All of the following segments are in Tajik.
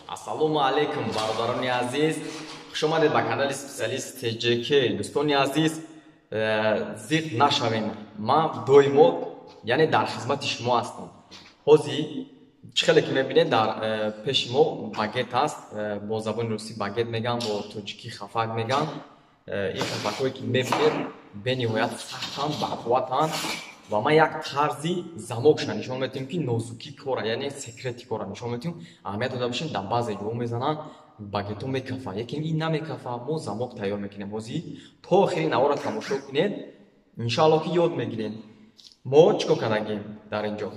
Ассалому алайкум, бародарони азиз. Хуш омадед ба канали специалист ТҶК. Дӯстони азиз, зиқ нашавед. Ман доимо, яъне дар хизмати шумо ҳастам. Ҳозир чӣ хеле ки мебинед, дар пеши мо багет аст. Бо забони русӣ багет мегӯянд, бо тоҷикӣ хафак мегӯянд. Ин хафакҳое ки мебинед бениҳоят сахтанд, бақувватанд ва ман як тарзи замокша нишон медиҳам, ки нозукии кора, яъне секрети кора нишон медиҳам. Аҳамият дода бошед, дар баъзе ҷоҳо мезананд, багето мекафа, лекин ин намекафа. Мо замок тайёр мекунем. Ҳозир то охири навора тамошо кунед, иншоалло ки ёд мегиред. Мо чӣ кор кардагем дар ин ҷо?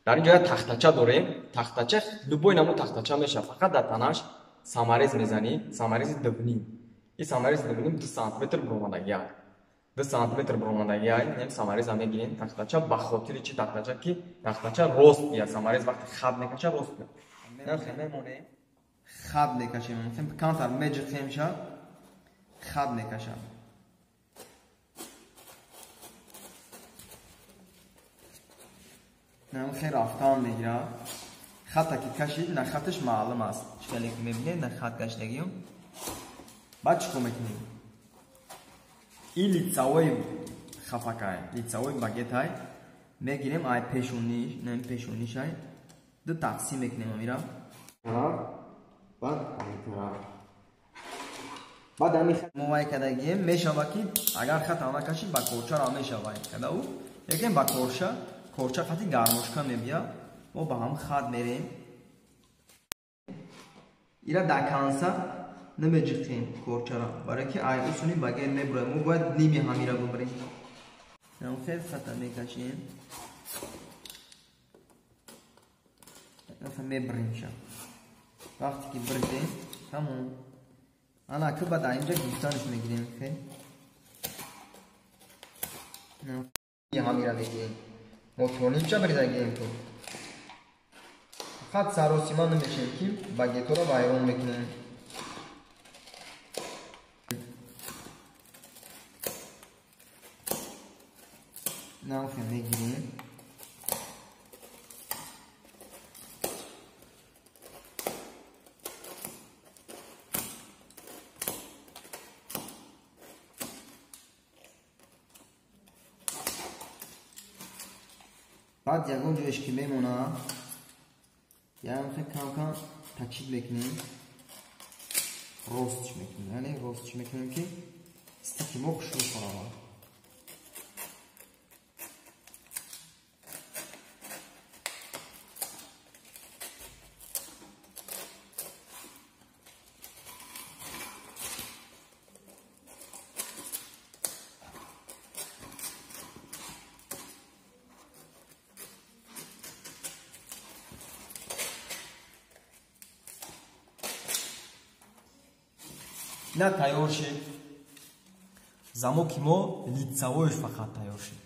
Дар ин ҷо як тахтача дорем. Тахтача любой намуд тахтача мешавад, фақат дар танаш саморез мезанӣ, саморези дувним. Ин саморези дувним 2 сантиметр буромадагиак. 2 сантиметр буромадагиак, ин самореза мегирем. Тахтача ба хотири чи тахтача ки тахтача рост биёд. Саморез вақти хат мекаша рост биёд. Мемонем, хат мекашем, камтар меҷиқемша, хат мекашам. Хел рафтан мегирад. Хата ки кашид, на хаташ маълум аст. Чӣ хеле ки мебинед, на хат кашидагиам. Баъд чӣ кор мекунем? Ин лицавои хафакай, лицавои багетай мегирем, ай пешониш, на пешонишай ду тақсим мекунем амира. Баъд тараф. Баъд ами хат мо вай кардагием, мешава ки агар хата накашид, ба корча ра мешава када ӯ, лекин ба корча корча хати гармошка мебия, мо ба ҳам хат мерем. Ира дар канса намеҷиқем корчара, барое ки ай усуни багет мебуроем. Мо бояд ними ҳамира бубарем. Хел хата мекашем, мебаримша. Вақте ки бирдем, тамом. Ана ки баъд инҷа гирифтанаш мегирем. Ҳамира мегирем. Мо тонимча бризагием ту. Фақат саросима намешем ки багетҳоро вайрон мекунем. Намхе мегирем. Баъд ягон ҷоеш ки мемонад, янхе кам-кам тачид мекунем, ростш мекунем, яъне ростш мекунем ки стики мо хушрӯ шавад. Ина тайёр шид. Замоки мо лицавоеш фақат тайёр шид.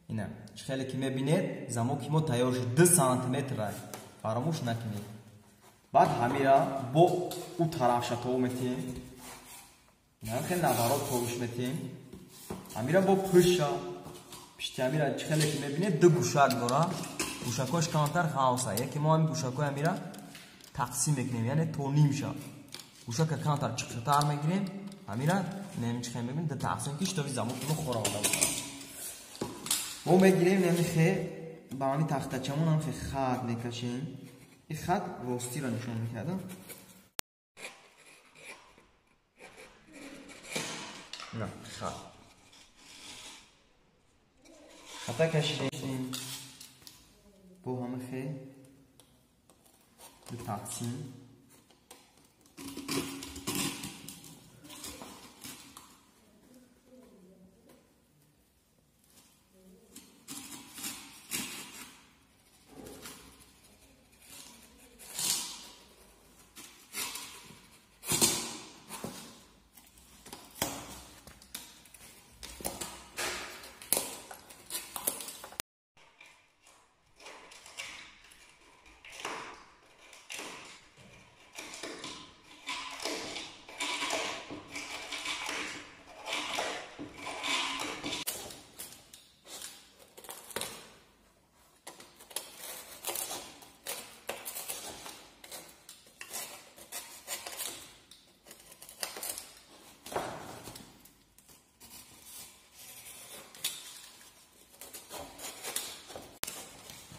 Ина чӣ хеле ки мебинед, замоки мо тайёр шид. 2 сантиметр аст, фаромӯш накунед. Баъд ҳамира бо ӯ тарафша тов метиҳем. Ина хеле наворот товиш метиҳем. Ҳамира бо пӯшша пишти ҳамира чӣ хеле ки мебинед, ду гӯшак дорад. Гӯшакҳош камтар хавса. Яке мо ҳамин гӯшакҳои ҳамира тақсим мекунем, яъне то нимша. Гӯшака камтар чиқиртар мегирем, ҳамира немчиқа мебинем, ду тақсим ки шитоби замоки мо хора ода бошад. Мо мегирем немихе ба ҳамин тахтачамон ҳамхе хат мекашем. Ин хат ростиро нишон медиҳад. На, хат. Хата кашидем. Бо ҳамихе ду тақсим.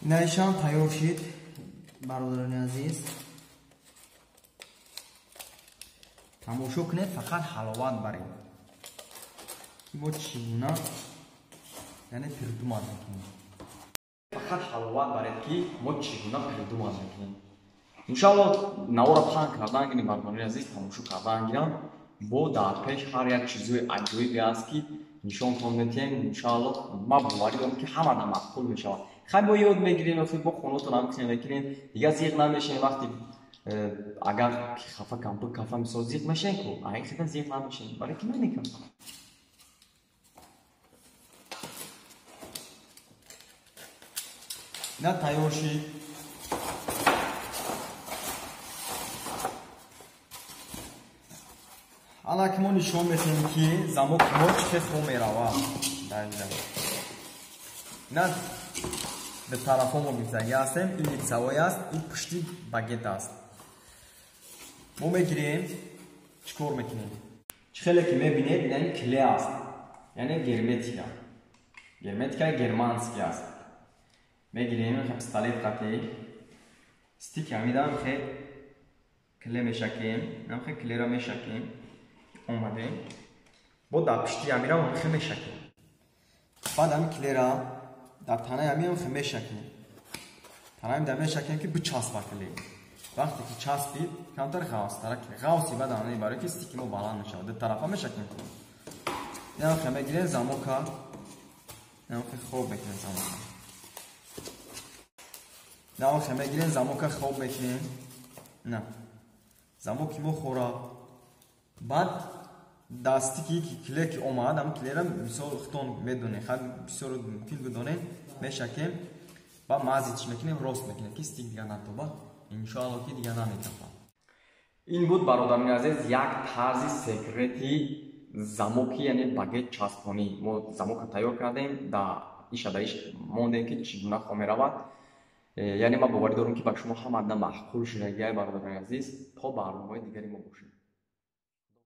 Инашам тайёр шид, бародарони азиз. Тамошо кунед, фақат ҳаловат баред. Ки мо чӣ гуна яъне придумат мекунем. Фақат ҳаловат баред, ки мо чӣ гуна придумат мекунем. Иншалло навора паҳн кардан гирем, бародарони азиз, тамошо кардан гирам. Бо дар пеш ҳар як чизҳои аҷоибе аст, ки нишонтон метиҳем. Иншалло ман боварӣ дорам, ки ҳамада маъқул мешавад. Хай бо ёд мегирем, бо хонатон ҳам кунем мекунем. Дигар зиқ намешем вақти агар хафа кам кафа мисол зиқ мешем ку, ай хида зиқ намешем. Барои ки намекам. На тайёр шид. Ана ки мо нишон метиҳем, ки замок мо чӣ хел хо меравад. Дар инҷа. На ду тарафҳо мо гирифтагӣ ҳастем, ин лицевой аст, ин пушти багет аст. Мо мегирем, чӣ кор мекунем? Чӣ хеле ки мебинед, ин клей аст, яъне герметика. Герметика германский аст. Мегирем, пистолет қатӣ стик ҳамидам хе клей мешакем, хе клейра мешакем. Омадем. Бо дар пушти ҳамирам хе мешакем. Баъд ҳамин клейра дар танаи ҳамин хе мешакем. Танаи дар мешакем, ки бичаспа клей. Вақте ки часпид, камтар ғавстара ғавси баъд ҳамин барои ки стики мо баланд мешавад. Ду тарафа мешакем. Инам хе мегирем замока. Инам хе хоб мекунем замока. Инам хе мегирем замока хоб мекунем. На. Замоки мо хора. Баъд дастики ки клей ки омад, ҳам клейра мисол худтон медонед, хай бисёр мумкин бидонед, мешакем ва мазитш мекунем, рост мекунем, ки стик дигар натоба. Иншоалло ки дигар наметапад. Ин буд, бародарони азиз, як тарзи секрети замоки, яъне багет часпонӣ. Мо замока тайёр кардем, да иша да иш мондем, ки чӣ гуна хо меравад. Яъне ман боварӣ дорам, ки ба шумо ҳамада маъқул шудагиай, бародарони азиз. То барномаҳои дигари мо бошед.